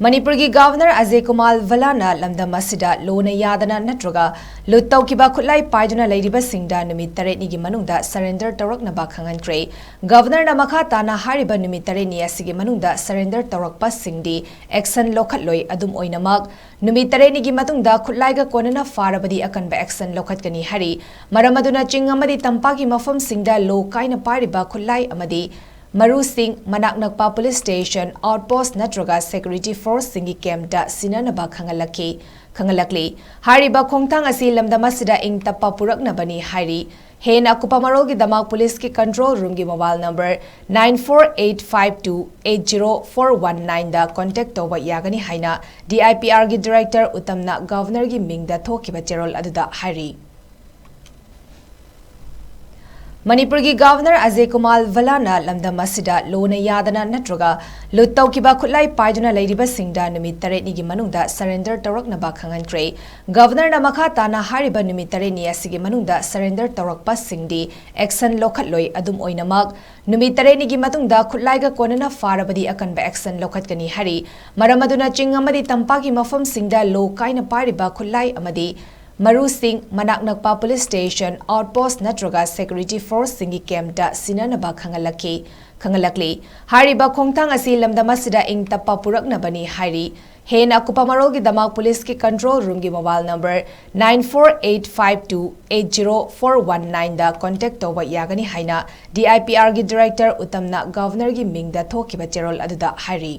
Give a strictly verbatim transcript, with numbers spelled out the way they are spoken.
ꯃꯅꯤꯄꯨꯔꯒꯤ ꯒꯚꯔꯅꯔ ꯑꯖꯌ ꯀꯨꯃꯥꯔ ꯚꯜꯂꯥꯅ ꯂꯝꯗꯝ ꯑꯁꯤꯗ ꯂꯣꯅ ꯌꯥꯗꯅ ꯅꯠꯇ꯭ꯔꯒ ꯂꯨꯠ ꯇꯧꯈꯤꯕ ꯈꯨꯠꯂꯥꯏ ꯄꯥꯏꯗꯨꯅ ꯂꯩꯔꯤꯕꯁꯤꯡꯗ ꯅꯨꯃꯤꯠ ꯇꯔꯦꯠꯅꯤꯒꯤ ꯃꯅꯨꯡꯗ surrender ꯇꯧꯔꯛꯅꯕ ꯈꯪꯍꯟꯈ꯭ꯔꯦ꯫ ꯒꯚꯔꯅꯔꯅ ꯃꯈꯥ ꯇꯥꯅ ꯍꯥꯏꯔꯤꯕ ꯅꯨꯃꯤꯠ ꯇꯔꯦꯠꯅꯤ ꯑꯁꯤꯒꯤ ꯃꯅꯨꯡꯗ surrender ꯇꯧꯔꯛꯄꯁꯤꯡꯗꯤ action ꯂꯧꯈꯠꯂꯣꯏ꯫ ꯑꯗꯨꯝ ꯑꯣꯏꯅꯃꯛ, ꯅꯨꯃꯤꯠ ꯇꯔꯦꯠꯅꯤꯒꯤ ꯃꯇꯨꯡꯗ ꯈꯨꯠꯂꯥꯏꯒ ꯀꯣꯟꯅꯅ ꯐꯥꯔꯕꯗꯤ ꯑꯀꯟꯕ action ꯂꯧꯈꯠꯀꯅꯤ ꯍꯥꯏꯔꯤ꯫ ꯃꯔꯝ ꯑꯗꯨꯅ ꯆꯤꯡ ꯑꯃꯗꯤ ꯇꯝꯄꯥꯛꯀꯤ ꯃꯐꯝꯁꯤꯡꯗ ꯂꯣ ꯀꯥꯏꯅ ꯄꯥꯏꯔꯤꯕ ꯈꯨꯠꯂꯥꯏ ꯑꯃꯗꯤ ꯃꯔꯨꯁꯤꯡ ꯃꯅꯥꯛ ꯅꯛꯄ police station, outpost ꯅꯠꯇ꯭ꯔꯒ security forceꯁꯤꯡꯒꯤ campꯇ ꯁꯤꯟꯅꯅꯕ ꯈꯪꯍꯜꯂꯛꯈꯤ, ꯈꯪꯍꯜꯂꯛꯂꯤ꯫ ꯍꯥꯏꯔꯤꯕ ꯈꯣꯡꯊꯥꯡ ꯑꯁꯤ ꯂꯝꯗꯝ ꯑꯁꯤꯗ ꯏꯪ ꯇꯞꯄ ꯄꯨꯔꯛꯅꯕꯅꯤ ꯍꯥꯏꯔꯤ꯫ ꯍꯦꯟꯅ ꯑꯀꯨꯞꯄ ꯃꯔꯣꯜꯒꯤꯗꯃꯛ policeꯀꯤ control roomꯒꯤ mobile number nine four eight five two eight zero four one nineꯗ contact ꯇꯧꯕ ꯌꯥꯒꯅꯤ ꯍꯥꯏꯅ DIPRꯒꯤ director ꯎꯇꯝꯅ ꯒꯚꯔꯅꯔꯒꯤ ꯃꯤꯡꯗ ꯊꯣꯛꯈꯤꯕ ꯆꯦꯔꯣꯜ ꯑꯗꯨꯗ ꯍꯥꯏꯔꯤ꯫ ꯃꯅꯤꯄꯨꯔꯒꯤ ꯒꯚꯔꯅꯔ ꯑꯖꯌ ꯀꯨꯃꯥꯔ ꯚꯜꯂꯥꯅ ꯂꯝꯗꯝ ꯑꯁꯤꯗ ꯂꯣꯅ ꯌꯥꯗꯅ ꯅꯠꯇ꯭ꯔꯒ ꯂꯨꯠ ꯇꯧꯈꯤꯕ ꯈꯨꯠꯂꯥꯏ ꯄꯥꯏꯗꯨꯅ ꯂꯩꯔꯤꯕꯁꯤꯡꯗ ꯅꯨꯃꯤꯠ ꯇꯔꯦꯠꯅꯤꯒꯤ ꯃꯅꯨꯡꯗ surrender ꯇꯧꯔꯛꯅꯕ ꯈꯪꯍꯟꯈ꯭ꯔꯦ꯫ ꯒꯚꯔꯅꯔꯅ ꯃꯈꯥ ꯇꯥꯅ ꯍꯥꯏꯔꯤꯕ ꯅꯨꯃꯤꯠ ꯇꯔꯦꯠꯅꯤ ꯑꯁꯤꯒꯤ ꯃꯅꯨꯡꯗ surrender ꯇꯧꯔꯛꯄꯁꯤꯡꯗꯤ action ꯂꯧꯈꯠꯂꯣꯏ꯫ ꯑꯗꯨꯝ ꯑꯣꯏꯅꯃꯛ, ꯅꯨꯃꯤꯠ ꯇꯔꯦꯠꯅꯤꯒꯤ ꯃꯇꯨꯡꯗ ꯈꯨꯠꯂꯥꯏꯒ ꯀꯣꯟꯅꯅ ꯐꯥꯔꯕꯗꯤ ꯑꯀꯟꯕ action ꯂꯧꯈꯠꯀꯅꯤ ꯍꯥꯏꯔꯤ꯫ ꯃꯔꯝ ꯑꯗꯨꯅ ꯆꯤꯡ ꯑꯃꯗꯤ ꯇꯝꯄꯥꯛꯀꯤ ꯃꯐꯝꯁꯤꯡꯗ ꯂꯣ ꯀꯥꯏꯅ ꯄꯥꯏꯔꯤꯕ ꯈꯨꯠꯂꯥꯏ ꯑꯃꯗꯤ ꯃꯔꯨꯁꯤꯡ ꯃꯅꯥꯛ ꯅꯛꯄ police station, outpost ꯅꯠꯇ꯭ꯔꯒ security forceꯁꯤꯡꯒꯤ campꯇ ꯁꯤꯟꯅꯅꯕ ꯈꯪꯍꯜꯂꯛꯈꯤ, ꯈꯪꯍꯜꯂꯛꯂꯤ꯫ ꯍꯥꯏꯔꯤꯕ ꯈꯣꯡꯊꯥꯡ ꯑꯁꯤ ꯂꯝꯗꯝ ꯑꯁꯤꯗ ꯏꯪ ꯇꯞꯄ ꯄꯨꯔꯛꯅꯕꯅꯤ ꯍꯥꯏꯔꯤ꯫ ꯍꯦꯟꯅ ꯑꯀꯨꯞꯄ ꯃꯔꯣꯜꯒꯤꯗꯃꯛ policeꯀꯤ control roomꯒꯤ mobile number nine four eight five two eight zero four one nineꯗ contact ꯇꯧꯕ ꯌꯥꯒꯅꯤ ꯍꯥꯏꯅ DIPRꯒꯤ director ꯎꯇꯝꯅ ꯒꯚꯔꯅꯔꯒꯤ ꯃꯤꯡꯗ ꯊꯣꯛꯈꯤꯕ ꯆꯦꯔꯣꯜ ꯑꯗꯨꯗ ꯍꯥꯏꯔꯤ꯫